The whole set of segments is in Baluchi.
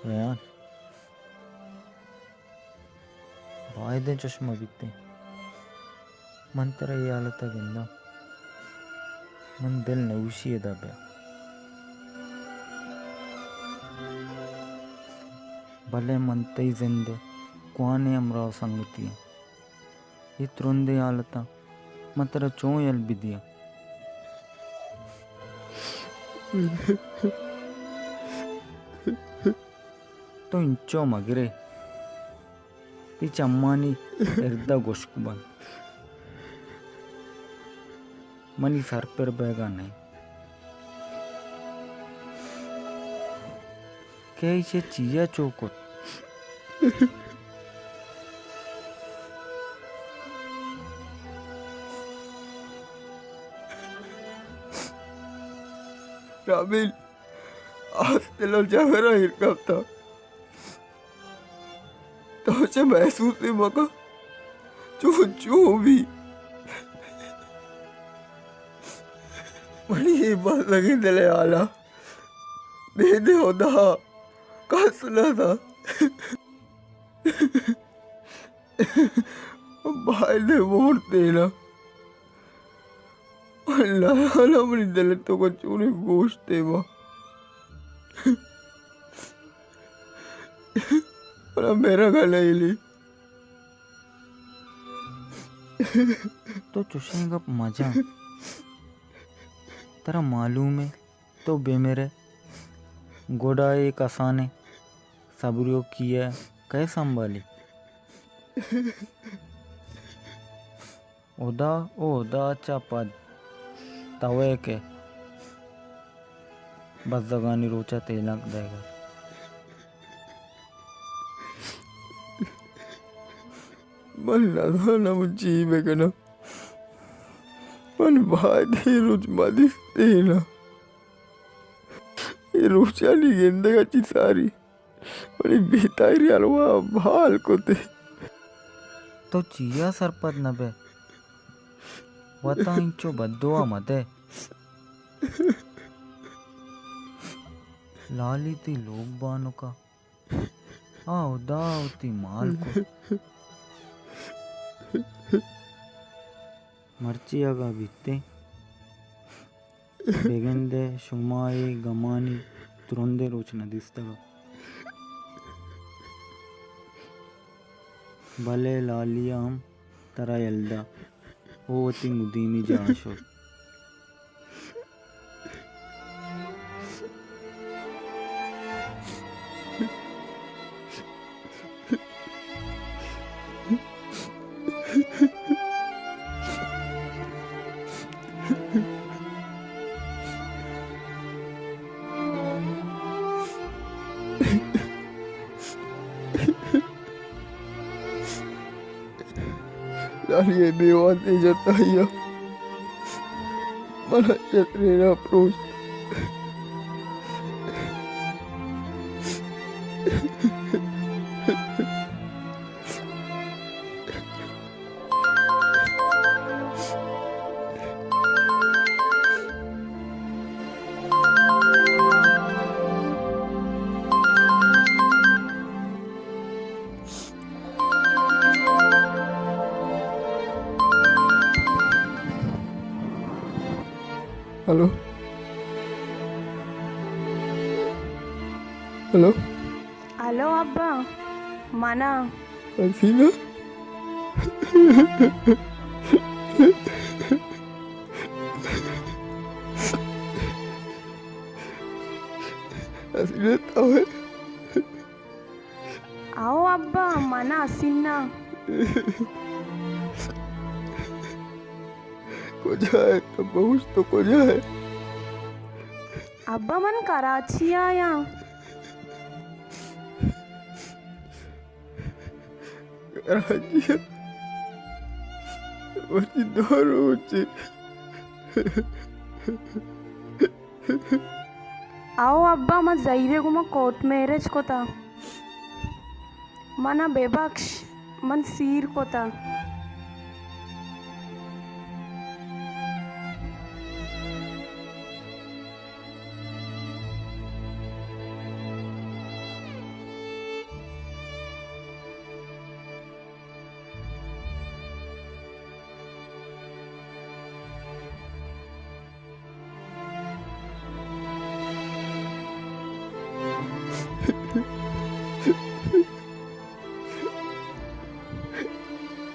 ریان، بائدیں چشمہ بیتیں۔ من ترا اے حالت ء گنداں، من دل نوشی ادا بیا۔ بلے من تئی زند ء کوانیں ہمراہ و سنگتی آں۔ اے ترندیں حالتاں من ترا چون یل بدیاں؟ تو انچو مگرے، تئی چمانی ارد ء گوشک بنت۔ منی سر پر بیگا نئے کہ ایشی چیا چو کت۔ رابیل، آس دل و جگر ء ایر کپتہ۔ تو چہ محسوس ئے مکن، چون چون بی۔ منی اے بزگیں دل ء حالا بید ہدا کس نہ زانت۔ باید بمرتیناں۔ اللہ تعالی منی دل ء توکا چونیں گوشتے با۔ منا مرگ ء نئیلی۔ تو چشیں گپ مجن۔ ترا معلوم ہے تو بہ مرئے، گڑا اے کسانیں سبریوکی ء کئے سنبھالی؟ ہدا او ہدا چہ پد توئے کہ بزگانی روچ ء تیلانک دئیگ ء۔ من نزاناں من چی بکناں۔ من باید اے روچ مہ دیستیناں۔ اے روچانی گندگ ء چی ساری منی بے تاہیری حلوا بال کتے۔ تو چیا سرپد نہ بئے؟ وتا انچو بددعا مہ دئے۔ لالی تئی لوگ بانکا آ ہدا وتی مال کت۔ مرچی اگاں بیتیں، بگندئے شما اے گمانی ترندیں روچ نہ دیستگ ات۔ بلے لالی ء ہم ترا یلہ دات ء وتی مدامی جاہ ء شت۔ لالی ء بے وانیں جتائی ء من ء چہ ترین ء پروشت۔ ہلو؟ ہلو؟ ہلو ابا، من آں۔ حسینہ؟ حسینہ تو ئے؟ او ابا، من آں حسینہ۔ کجا ئے؟ تو بگوش تو کجا ئے؟ ابا، من کراچی آیاں۔ کراچی ءَ؟ مرچی دو روچ۔ او ابا، من زہیر ءِ گوما کورٹ میرج کتا۔ من ءَ بہ بکش، من سیر کتا۔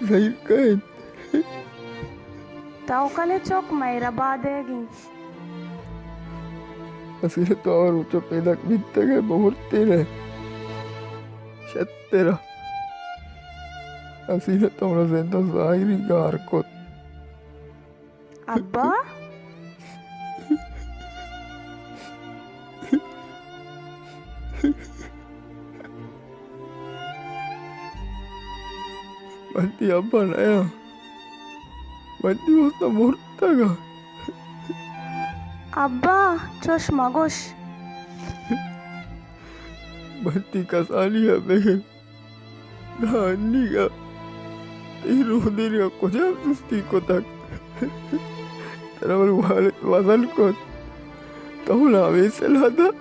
زہیر کئے انت؟ توکل ءِ چک مہرآباد ءَ گی۔ حسینہ تو ہما روچ ءَ پیداک بیتگ ئے، بمرتین ئے۔ شترا۔ حسینہ تو منا زند ءَ زہیری گار کت۔ ابا؟ من تئی ابا نیاں۔ من تئی واستا مرتگاں۔ ابا، چوش مگوش۔ من تئی کسانی ءَ بگر داں انیگا تئی رودینی ءَ کجام سستی کتگ؟ ترا من والد وزن کت، تو منا ہمے سلاہ دات۔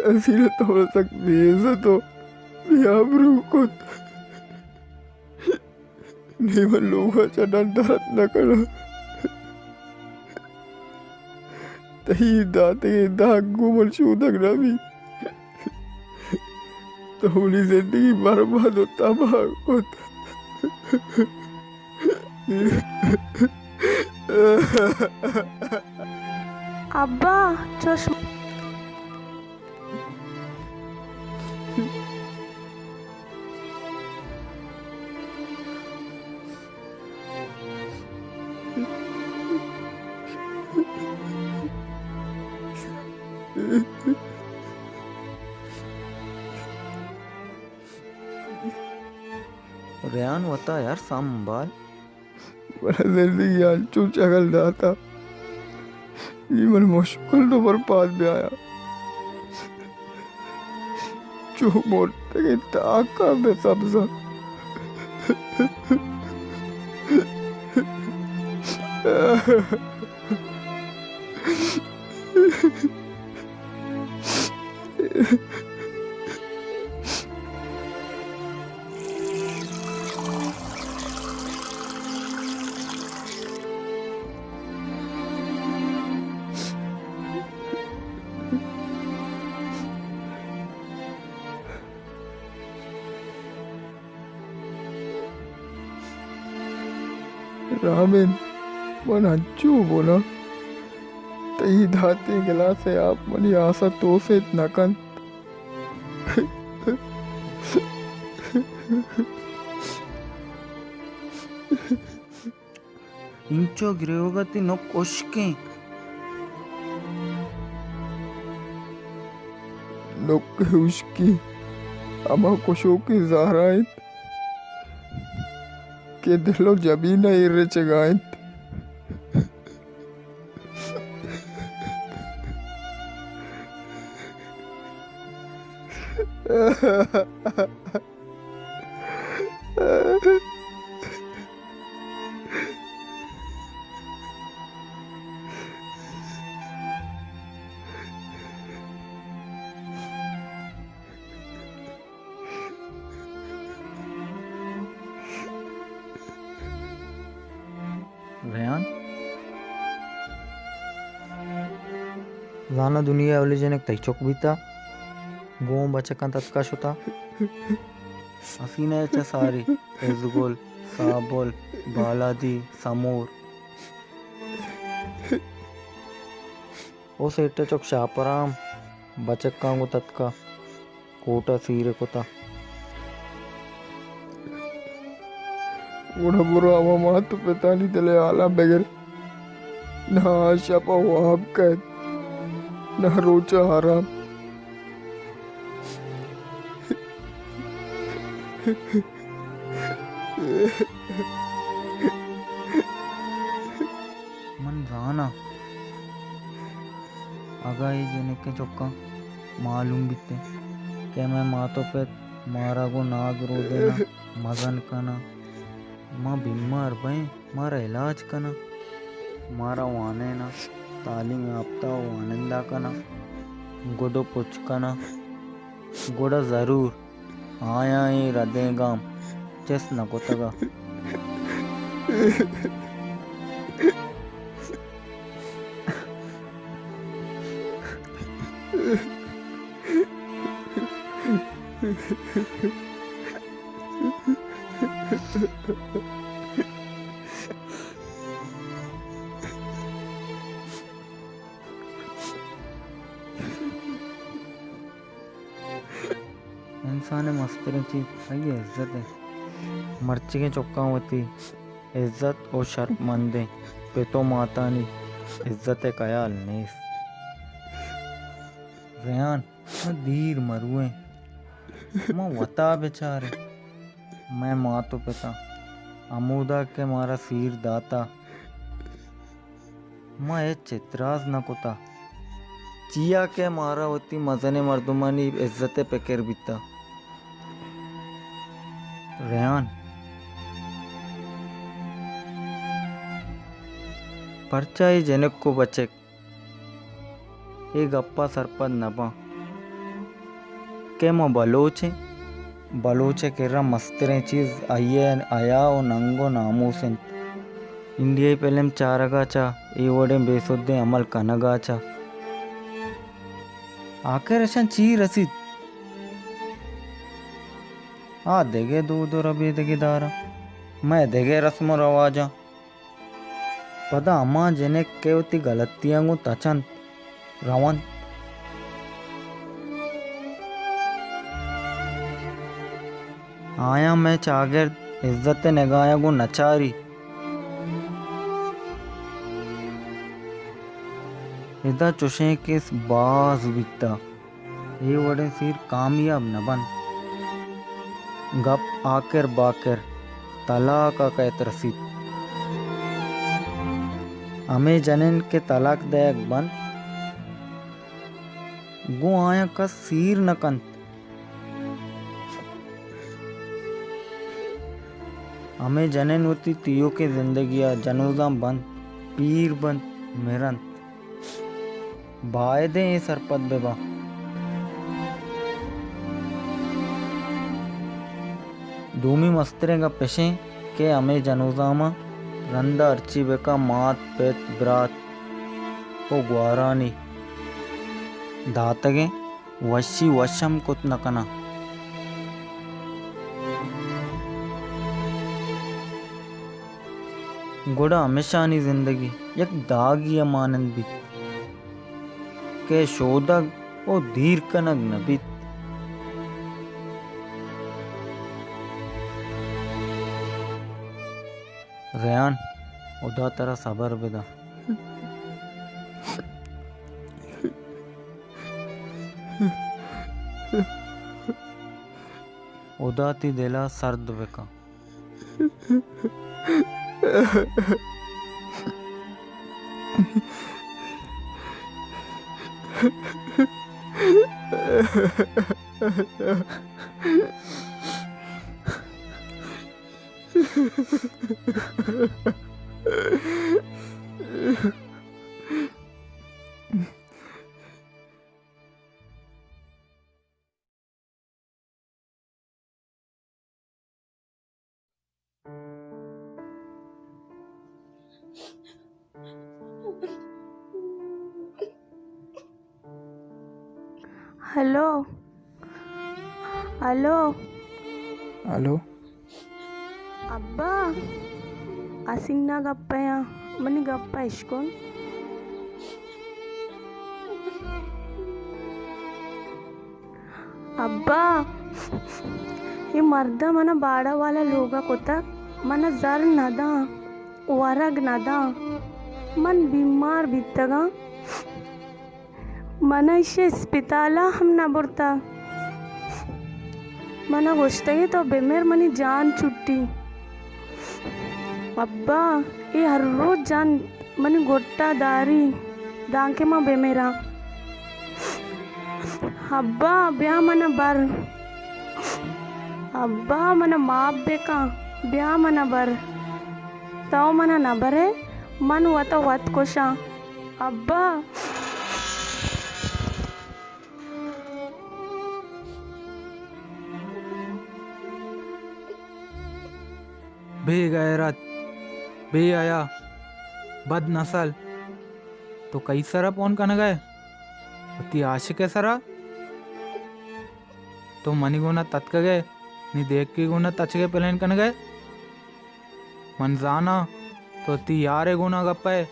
حسینہ تو منا سک بے عزت ءُ بے آبرو کت۔ نی من لوگ ءَ چہ ڈن درت نہ کناں۔ تئی داتگیں دانک گوں من شودگ نہ بیت۔ تو منی زندگی برباد ءُ تباہ کت۔ ابا، چوش ریحان، وتا یار سنبھال۔ منا زندگی ءَ انچو چگل داتا، نی من مشکل تو برباد بیایاں۔ چو مرتگیں تاکاں بہ سبزاں۔ رامین، من انچو بولاں، تئی داتیں گلاس ءِ آپ منی آس ءَ توسیت نہ کنت۔ انچو گریوگ ءَ تئی نک ہشکیں۔ نک ہشکی ہما کشوکیں زہرا انت کہ دل ءُ جبین ءَ ایر رچگ ءَ انت۔ زاناں دنیا ءِ اولی جنک تئی چک بیتا؟ گوں بچکاں تتکا شتا؟ حسینہ ءَ چہ ساری ازگل، سابل، بالادی، سمور۔ او سیٹھ ءِ چک شاپرام بچکاں گوں تتکا کوٹ ءَ سیر ءَ کتا۔ گڑا برو ہما مات ءُ پتانی دل ءِ حالاں بگر۔ نہ آ شپ ءَ واب کئیت، نہ روچ ءَ آرام۔ من زاناں، اگاں اے جنک ءِ چکاں معلوم بیتیں کہ مئے مات ءُ پت مارا گوں ناز رودیناں مزن کناں، ما بیمار بئیں، مارا علاج کناں، مارا وانیناں، تعلیم یافتہ ءُ وانندہ کناں، گڈ ءُ پچ کناں، گڑا ضرور آیاں اے ردیں گام چست نہ کتگ ات۔ انسان ءِ مستریں چیز آئی ءِ عزت اِنت۔ مرچیگیں چکاں وتی عزت ءُ شرپمندیں پت ءُ ماتانی عزت ءِ خیال نیست۔ ریحان، ما دیر مرویں، ما وتا بچاریں۔ مئے مات ءُ پتاں ہمودا کہ مارا سیر داتا، ما ہچ اعتراض نہ کتا، چیا کہ مارا وتی مزنیں مردمانی عزت ءِ پکر بیتا۔ ریحان، پرچا اے جنک ءُ بچک اے گپ ءَ سرپد نہ باں کہ ما بلوچ ایں، بلوچ ءِ کرا مستریں چیز آئی ءِ حیا ءُ ننگ ءُ ناموس اِنت۔ انڈیائی فلم چارگ ءَ چہ، اے وڑیں بے سدیں عمل کنگ ءَ چہ، آخر اشاں چی رسیت؟ آ دگہ دود ءُ ربیدگے داراں، مئے دگہ رسم ءُ رواجاں۔ پدا ہما جنک کہ وتی گلتیاں گوں تچ اَنت، رونت، آیاں مئے چاگرد عزت ءِ نگاہاں گوں نچاری۔ ادا چشیں کیس باز بیتہ۔ اے وڑیں سیر کامیاب نہ بنت۔ گپ آکر باکر طلاق ءَ کئیت رسیت۔ ہمے جنین کہ طلاق دئیگ بنت، گوں آیاں کس سیر نہ کنت۔ ہمے جنین وتی تیوکیں زندگی ءَ جنوزاں بنت، پیر بنت، مرنت۔ بائدیں اے سرپد بہ باں۔ دومی مستریں گپ اش انت کہ ہمے جنوزاماں رندا ہرچی بکن مات، پت، برات و گوارانی داتگیں وشی وش ہم کت نہ کناں۔ گڑا ہمیشانی زندگی یک داگی ء مانند بیت کہ شودگ و دیر کنگ نہ بیت۔ ریحان، ہدا ترا صبر بدنت۔ ہدا تئی دل ء سرد بکنت۔ ہیلو۔ ہیلو۔ ہیلو۔ ابا، اسینا گپ ءَ آں، منی گپ ءَ اشکن۔ ابا، اے مرد ءَ من ءَ باڑہ والا لوگ ءَ کتگ، من ءَ زر نہ داں، ورگ نہ داں، من بیمار بیتگ آں۔ من ءَ ایشی ءَ اسپتال ءَ ہم نہ برتگ۔ من ءَ گوشتگ ئے تو بمر، منی جان چٹی۔ ابا، اے ہر روچ جان منی گٹ ءَ داری، دانکہ من بمراں۔ ابا، بیا من ءَ بر۔ ابا، من ءَ معاف بکن، بیا من ءَ بر۔ تو من ءَ نہ برئے، من وت ءَ وت کشاں۔ ابا۔ بے غیرت، بے حیا، بد نسل، تو کئی سرا پون کنگ ئے؟ وتی عاشق ءِ سرا؟ تو منی گونا تتکگ ئے، نی دیکی گونا تچگ ءِ پلان کنگ ئے؟ من زاناں تو وتی یار ءِ گونا گپ ءَ ئے،